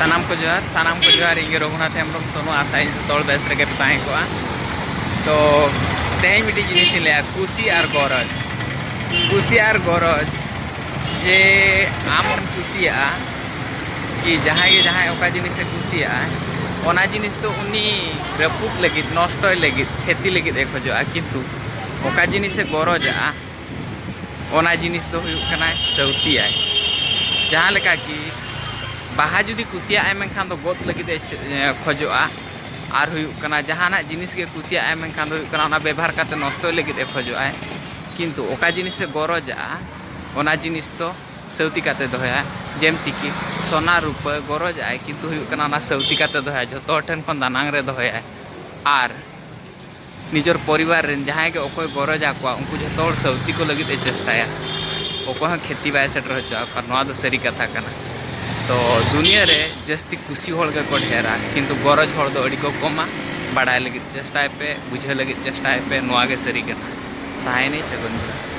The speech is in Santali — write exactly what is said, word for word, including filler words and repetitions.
ᱥᱟᱱᱟᱢ ᱠᱚ ᱡᱚᱦᱟᱨ, ᱥᱟᱱᱟᱢ ᱠᱚ ᱡᱚᱦᱟᱨ᱾ ᱤᱧ ᱜᱮ ᱨᱚᱜᱷᱩᱱᱟᱛᱷ ᱦᱮᱢᱵᱨᱚᱢ ᱥᱳᱱᱩ, ᱟᱥᱟᱭᱟᱹᱧ ᱡᱚᱛᱚ ᱦᱚᱲ ᱵᱮᱥ ᱨᱮᱜᱮ ᱯᱮ ᱛᱟᱦᱮᱸ ᱠᱚᱜᱼᱟ᱾ ᱛᱚ ᱛᱮᱦᱮᱧ ᱢᱤᱫᱴᱤᱡ ᱡᱤᱱᱤᱥ ᱤᱧ ᱞᱟᱹᱭᱟ, ᱠᱩᱥᱤ ᱟᱨ ᱜᱚᱨᱚᱡᱽ᱾ ᱠᱩᱥᱤ ᱟᱨ ᱜᱚᱨᱚᱡᱽ, ᱡᱮ ᱟᱢᱮᱢ ᱠᱩᱥᱤᱭᱟᱜᱼᱟ ᱠᱤ ᱡᱟᱦᱟᱸᱭ ᱜᱮ ᱡᱟᱦᱟᱸᱭ ᱚᱠᱟ ᱡᱤᱱᱤᱥᱮ ᱠᱩᱥᱤᱭᱟᱜᱼᱟ, ᱚᱱᱟ ᱡᱤᱱᱤᱥ ᱫᱚ ᱩᱱᱤ ᱨᱟᱹᱯᱩᱫ ᱞᱟᱹᱜᱤᱫ, ᱱᱚᱥᱴᱚᱭ ᱞᱟᱹᱜᱤᱫ, ᱠᱷᱮᱛᱤ ᱞᱟᱹᱜᱤᱫ ᱮ ᱠᱷᱚᱡᱚᱜᱼᱟ, ᱠᱤᱱᱛᱩ ᱚᱠᱟ ᱡᱤᱱᱤᱥᱮ ᱜᱚᱨᱚᱡᱟᱜᱼᱟ, ᱚᱱᱟ ᱡᱤᱱᱤᱥ ᱫᱚ ᱦᱩᱭᱩᱜ ᱠᱟᱱᱟᱭ ᱥᱟᱹᱣᱛᱤᱭᱟᱭ᱾ ᱡᱟᱦᱟᱸ ᱞᱮᱠᱟ ᱠᱤ ᱵᱟᱦᱟ ᱡᱩᱫᱤ ᱠᱩᱥᱤᱭᱟᱜᱼᱟᱭ ᱢᱮᱱᱠᱷᱟᱱ ᱫᱚ ᱜᱚᱫ ᱞᱟᱹᱜᱤᱫ ᱮ ᱪ-, ᱮ, ᱠᱷᱚᱡᱚᱜᱼᱟ᱾ ᱟᱨ ᱦᱩᱭᱩᱜ ᱠᱟᱱᱟ ᱡᱟᱦᱟᱱᱟᱜ ᱡᱤᱱᱤᱥ ᱜᱮ ᱠᱩᱥᱤᱭᱟᱜᱼᱟᱭ ᱢᱮᱱᱠᱷᱟᱱ ᱫᱚ ᱦᱩᱭᱩᱜ ᱠᱟᱱᱟ ᱚᱱᱟ ᱵᱮᱵᱷᱟᱨ ᱠᱟᱛᱮ ᱱᱚᱥᱴᱚᱭ ᱞᱟᱹᱜᱤᱫ ᱮ ᱠᱷᱚᱡᱚᱜᱼᱟᱭ᱾ ᱠᱤᱱᱛᱩ ᱚᱠᱟ ᱡᱤᱱᱤᱥ ᱮ ᱜᱚᱨᱚᱡᱟᱜᱼᱟ, ᱚᱱᱟ ᱡᱤᱱᱤᱥ ᱫᱚ ᱥᱟᱹᱣᱛᱤ ᱠᱟᱛᱮ ᱫᱚᱦᱚᱭᱟ᱾ ᱡᱮᱢᱛᱤ ᱠᱤ ᱥᱚᱱᱟ ᱨᱩᱯᱟᱹ ᱜᱚᱨᱚᱡᱟᱜᱼᱟᱭ, ᱠᱤᱱᱛᱩ ᱦᱩᱭᱩᱜ ᱠᱟᱱᱟ ᱚᱱᱟ ᱥᱟᱹᱣᱛᱤ ᱠᱟᱛᱮ ᱫᱚᱦᱚᱭᱟ, ᱡᱷᱚᱛᱚ ᱦᱚᱲ ᱴᱷᱮᱱ ᱠᱷᱚᱱ ᱫᱟᱱᱟᱝ ᱨᱮ ᱫᱚᱦᱚᱭᱟᱭ᱾ ᱟᱨ ᱱᱤᱡᱚᱨ ᱯᱚᱨᱤᱵᱟᱨ ᱨᱮᱱ ᱡᱟᱦᱟᱸᱭ ᱜᱮ ᱚᱠᱚᱭ ᱜᱚᱨᱚᱡᱽ ᱟᱠᱚᱣᱟ, ᱩᱱᱠᱩ ᱡᱷᱚᱛᱚ ᱦᱚᱲ ᱥᱟᱹᱣᱛᱤ ᱠᱚ ᱞᱟᱹᱜᱤᱫ ᱮ ᱪᱮᱥᱴᱟᱭᱟ᱾ ᱚᱠᱚᱭ ᱦᱚᱸ ᱠᱷᱮᱛᱤ ᱵᱟᱭ ᱥᱮᱴᱮᱨ ᱦᱚᱪᱚ ᱟᱠᱚᱣᱟ᱾ ᱱᱚᱣᱟ ᱫᱚ ᱥᱟᱹᱨᱤ ᱠᱟᱛᱷᱟ ᱠᱟᱱᱟ᱾ ᱛᱚ ᱫᱩᱱᱤᱭᱟᱹ ᱨᱮ ᱡᱟᱹᱥᱛᱤ ᱠᱩᱥᱤ ᱦᱚᱲ ᱜᱮᱠᱚ ᱰᱷᱮᱨᱟ, ᱠᱤᱱᱛᱩ ᱜᱚᱨᱚᱡᱽ ᱦᱚᱲ ᱫᱚ ᱟᱹᱰᱤ ᱠᱚ ᱠᱚᱢᱟ᱾ ᱵᱟᱲᱟᱭ ᱞᱟᱹᱜᱤᱫ ᱪᱮᱥᱴᱟᱭ ᱯᱮ, ᱵᱩᱡᱷᱟᱹᱣ ᱞᱟᱹᱜᱤᱫ ᱪᱮᱥᱴᱟᱭ ᱯᱮ, ᱱᱚᱣᱟ ᱜᱮ ᱥᱟᱹᱨᱤ ᱠᱟᱛᱷᱟ᱾ ᱛᱟᱦᱮᱸᱭᱮᱱᱟᱹᱧ, ᱥᱟᱹᱜᱩᱱ ᱡᱚᱦᱟᱨ᱾